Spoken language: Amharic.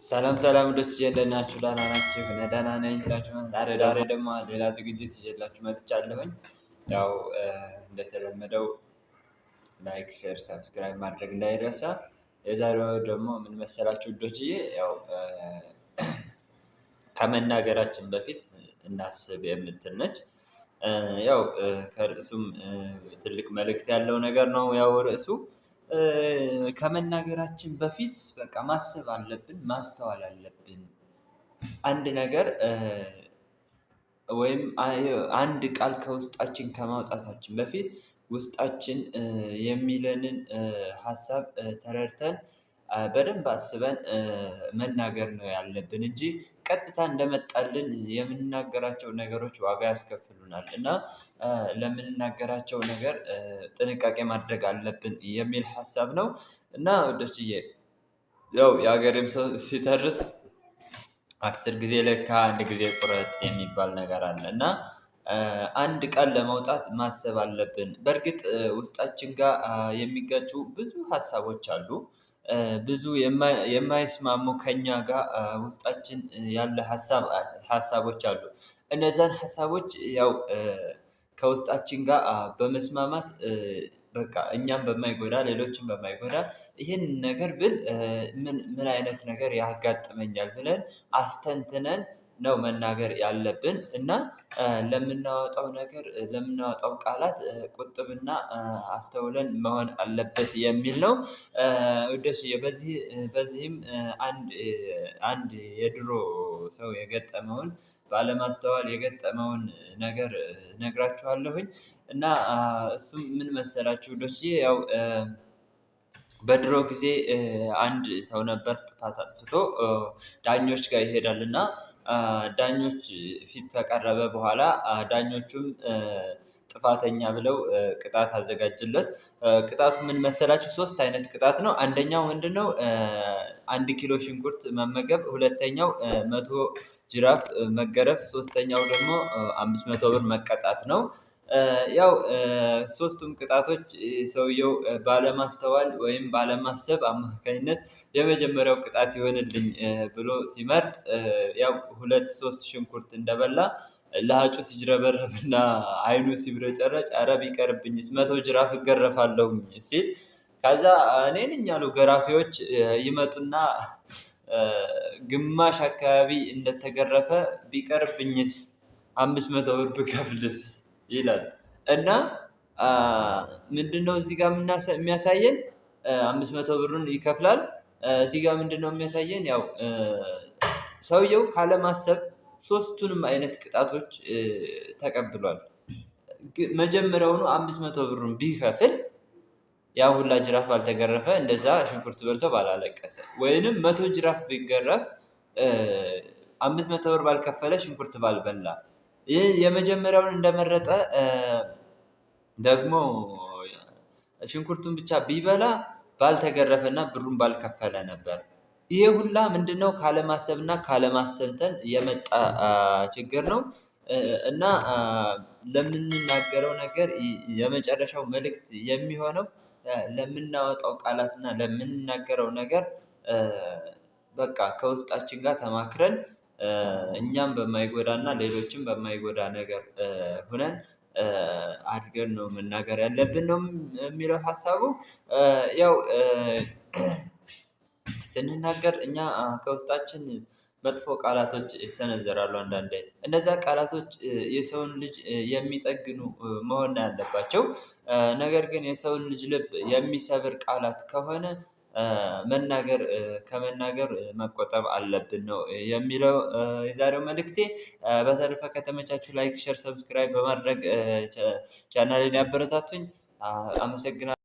ሰላም ሰላም ውዶች እንዴት ናችሁ? ደህና ናችሁ? እኔ ደህና ነኝ። ዛሬ ደግሞ ሌላ ዝግጅት ይዤላችሁ መጥቻለሁኝ። ያው እንደተለመደው like፣ share፣ subscribe ማድረግ እንዳይረሳ። የዛሬው ደግሞ ምን መሰላችሁ ውዶችዬ፣ ያው ከመናገራችን በፊት እናስብ የምትል ነች። ያው ከርዕሱም ትልቅ መልእክት ያለው ነገር ነው። ያው ርዕሱ ከመናገራችን በፊት በቃ ማሰብ አለብን፣ ማስተዋል አለብን። አንድ ነገር ወይም አንድ ቃል ከውስጣችን ከማውጣታችን በፊት ውስጣችን የሚለንን ሀሳብ ተረድተን በደንብ አስበን መናገር ነው ያለብን እንጂ ቀጥታ እንደመጣልን የምንናገራቸው ነገሮች ዋጋ ያስከፍሉናል እና ለምንናገራቸው ነገር ጥንቃቄ ማድረግ አለብን የሚል ሀሳብ ነው። እና ውዶችዬ፣ ያው የሀገሬም ሰው ሲተርት 10 ጊዜ ለካ አንድ ጊዜ ቁረጥ የሚባል ነገር አለ እና አንድ ቃል ለማውጣት ማሰብ አለብን። በእርግጥ ውስጣችን ጋር የሚጋጩ ብዙ ሀሳቦች አሉ። ብዙ የማይስማሙ ከእኛ ጋር ውስጣችን ያለ ሀሳቦች አሉ። እነዛን ሀሳቦች ያው ከውስጣችን ጋር በመስማማት በቃ እኛም በማይጎዳ ሌሎችን በማይጎዳ ይህንን ነገር ብል ምን ምን አይነት ነገር ያጋጥመኛል ብለን አስተንትነን ነው መናገር ያለብን እና ለምናወጣው ነገር ለምናወጣው ቃላት ቁጥብና አስተውለን መሆን አለበት የሚል ነው። ውዶችዬ፣ በዚህም አንድ አንድ የድሮ ሰው የገጠመውን ባለማስተዋል የገጠመውን ነገር እነግራችኋለሁኝ። እና እሱም ምን መሰላችሁ ውዶችዬ፣ ያው በድሮ ጊዜ አንድ ሰው ነበር፣ ጥፋት አጥፍቶ ዳኞች ጋር ይሄዳል እና ዳኞች ፊት ከቀረበ በኋላ ዳኞቹም ጥፋተኛ ብለው ቅጣት አዘጋጅለት። ቅጣቱ ምን መሰላችሁ? ሶስት አይነት ቅጣት ነው። አንደኛው ምንድነው? 1 ኪሎ ሽንኩርት መመገብ፣ ሁለተኛው 100 ጅራፍ መገረፍ፣ ሶስተኛው ደግሞ 500 ብር መቀጣት ነው። ያው ሶስቱም ቅጣቶች ሰውየው ባለማስተዋል ወይም ባለማሰብ አማካኝነት የመጀመሪያው ቅጣት ይሆንልኝ ብሎ ሲመርጥ ያው ሁለት ሶስት ሽንኩርት እንደበላ ለሃጩ ሲጅረበረብና አይኑ ሲብረጨረጭ ኧረ ቢቀርብኝስ 100 ጅራፍ እገረፋለሁኝ ሲል፣ ከዛ እኔ ነኝ ያሉ ገራፊዎች ይመጡና ግማሽ አካባቢ እንደተገረፈ ቢቀርብኝስ 500 ብር ብከፍልስ ይላል። እና ምንድነው እዚህ ጋር የሚያሳየን? 500 ብሩን ይከፍላል። እዚህ ጋር ምንድነው የሚያሳየን? ያው ሰውየው ካለማሰብ ሶስቱንም አይነት ቅጣቶች ተቀብሏል። መጀመሪያውኑ 500 ብሩን ቢከፍል ያ ሁላ ጅራፍ ባልተገረፈ፣ እንደዛ ሽንኩርት በልቶ ባላለቀሰ፣ ወይንም 100 ጅራፍ ቢገረፍ 500 ብር ባልከፈለ፣ ሽንኩርት ባልበላ። ይህ የመጀመሪያውን እንደመረጠ ደግሞ ሽንኩርቱን ብቻ ቢበላ ባልተገረፈና ብሩን ባልከፈለ ነበር። ይሄ ሁላ ምንድነው? ካለማሰብና ካለማስተንተን የመጣ ችግር ነው። እና ለምንናገረው ነገር የመጨረሻው መልእክት የሚሆነው ለምናወጣው ቃላትና ለምንናገረው ነገር በቃ ከውስጣችን ጋር ተማክረን እኛም በማይጎዳና ሌሎችም በማይጎዳ ነገር ሁነን አድርገን ነው መናገር ያለብን ነው የሚለው ሀሳቡ። ያው ስንናገር እኛ ከውስጣችን መጥፎ ቃላቶች ይሰነዘራሉ። አንዳንዴ እነዛ ቃላቶች የሰውን ልጅ የሚጠግኑ መሆን ያለባቸው። ነገር ግን የሰውን ልጅ ልብ የሚሰብር ቃላት ከሆነ መናገር ከመናገር መቆጠብ አለብን ነው የሚለው የዛሬው መልእክቴ። በተረፈ ከተመቻችሁ like፣ share፣ subscribe በማድረግ ቻናሌን ያበረታቱኝ። አመሰግናለሁ።